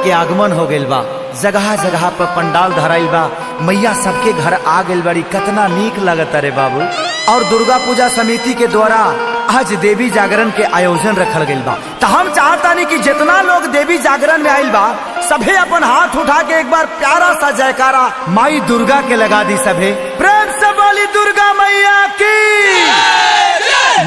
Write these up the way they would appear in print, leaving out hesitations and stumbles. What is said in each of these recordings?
के आगमन हो गइल बा। जगह जगह पर पंडाल धराइल बा, मैया सबके घर आ गइल बाड़ी। कितना नीक लगता रे बाबू। और दुर्गा पूजा समिति के द्वारा आज देवी जागरण के आयोजन रखल गइल बा। तो हम चाहतानी कि जितना लोग देवी जागरण में आइल बा सभे अपन हाथ उठा के एक बार प्यारा सा जयकारा माई दुर्गा के लगा दी। सभे प्रेम से बोली दुर्गा मैया की।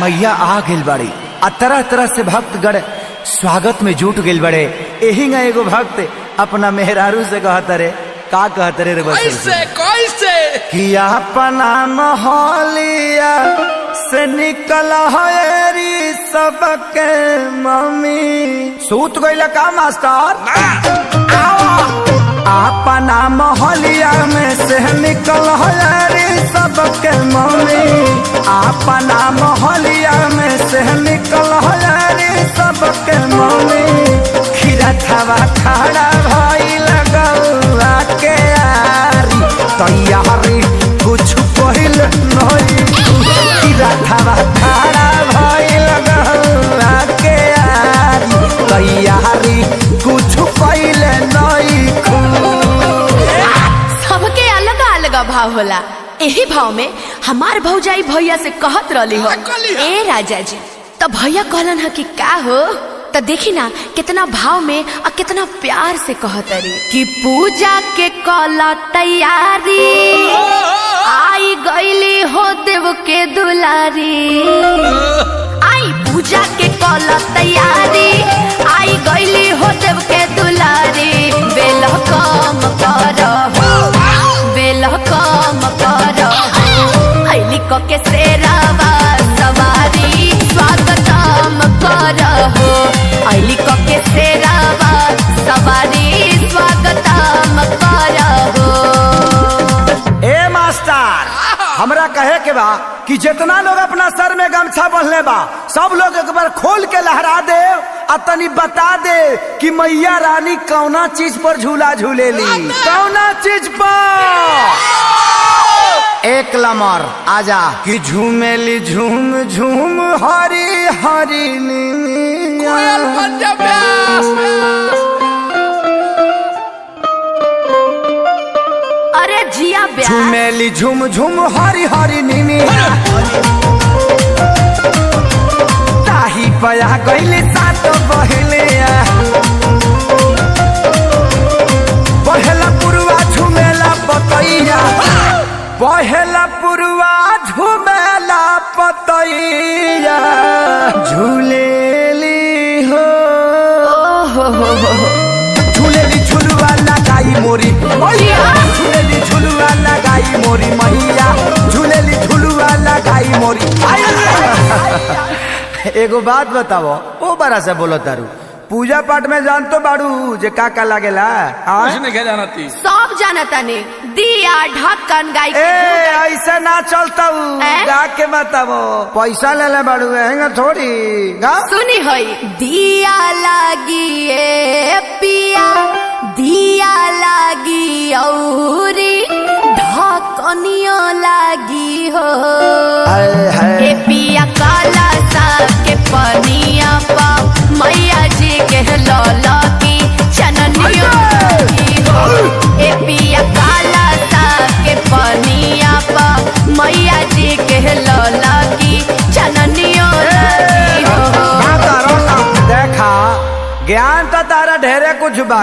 मैया आ गइल बाड़ी आ तरह तरह से भक्तगण स्वागत में जुट गइल बड़े। एही ना एगो भक्त अपना मेहरारू से कहत रे, का कहत रे बस कैसे कैसे कि अपना मोहलिया से निकल हरी सबके मम्मी। सूत गइल का मास्टर? अपना मोहलिया में से निकल हरी सबके मम्मी। अपना मोहलिया में से निकल हरी सबके मम्मी। खीरा थवा खड़ा भइल गौआ के आरी तैयारी कुछ पहिल नहीं। खीरा थवा खड़ा भइल गौआ के आरी तैयारी कुछ पहिल नहीं। सबके अलग अलग भाव होला। एही भाव में हमार भौजाई भैया से कहत रहली हो, ए राजा जी। तो भैया कहलन ह कि का हो, तो देखी ना कितना भाव में और कितना प्यार से कहत रही कि पूजा के कला तैयारी आई गईली हो देव के दुलारी। आई पूजा के कला तैयारी आई गईली हो देव के दुलारी। बेल कम कर, बेल कम कर, ऐली क के सेरावा सवारी स्वागतम कर हो। ऐली क के सेरावा सवारी स्वागतम कर हो। ए मास्टर, हमरा कहे के बा कि जितना लोग अपना सर में गमछा बंधले बा सब लोग एक बार खोल के लहरा दे आ तनी बता दे कि मैया रानी कौना चीज पर झूला झूलेली, कौना चीज पर। एक लमर आजा कि झूमेली झूम झूम हरी हरी कोयल बन जा व्यास। अरे जिया ब्यास। झूमेली झूम झूम हरी हरी नीनी ताही पया गइली सात बहले। बहेला पुरुआ झूमेला पतैया, बहेला पुरुआ झूमेला पतैया झूलेली हो। झूलेली झुलुआ लगाई मोरी मैया, झूलेली झुलुआ लगाई मोरी मैया, झूलेली झुलुआ लगाई मोरी। एगो बात बताओ, ओ बड़ा से बोलो तारू, पूजा पाठ में जान तो बाड़ू जे का का लागेला? कुछ नहीं जाना थी, सब जानता ने दिया ढक्कन गाय ए ऐसे ना चलता, गा के बताओ। पैसा ले ले बाड़ू हैंगा थोड़ी गा। सुनी होई दिया लागी ए पिया, दिया लागी औरी ढक्कनियो लागी हो। ए पिया काला सा के पनिया पा मैया जी के लौला की चननियो लागी हो। ए पिया काला सा के पनिया पा मैया जी के लौला की चननियो लागी हो। देखा ज्ञान तो तारा ढेरे कुछ बा,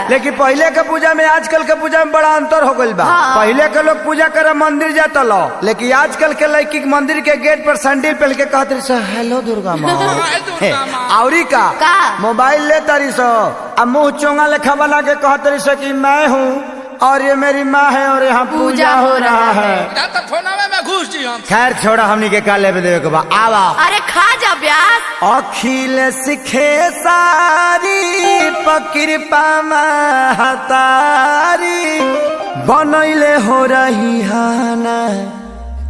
लेकिन पहले के पूजा में आजकल के पूजा में बड़ा अंतर हो गइल बा। हाँ। पहले के लोग पूजा करे मंदिर जाता लो, लेकिन आजकल के लड़की के मंदिर के गेट पर सैंडल पहन के कहत रही सो हेलो दुर्गा माँ। औरी का मोबाइल ले तारी सो आ मुँह चोंगा लेखा बना के कहत रही सो कि मैं हूँ और ये मेरी माँ है और यहाँ पूजा हो रहा है। में घुस जी हम। खैर छोड़ा, हमनी के का लेवे देवे के बा। आवा अरे खा जा ब्यास। अखिल सिखे सारी पकृपा महतारी बनैले हो रही हाना।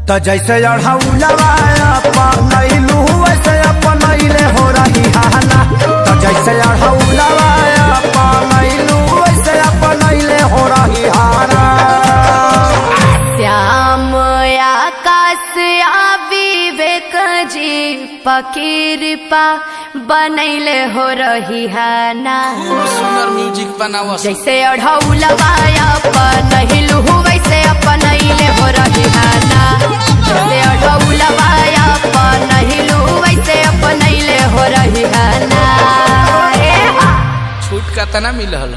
तो जैसे अढ़ौलवा अपनैलू वैसे अपनैले हो रही हाना। तो जैसे अढ़ौलवा अपनैलू वैसे अपनैले हो रही हाना। श्याम आकाश आ विवेक जी पकीरपा बनैले हो रही है ना। खूब सुंदर म्यूजिक बनावस। जैसे अढ़ौलवा अपन हिलू वैसे अपन अइले हो रही है ना। जैसे अढ़ौलवा अपन हिलू वैसे अपन अइले हो रही है ना। ए हा। छूट का तना मिल हल।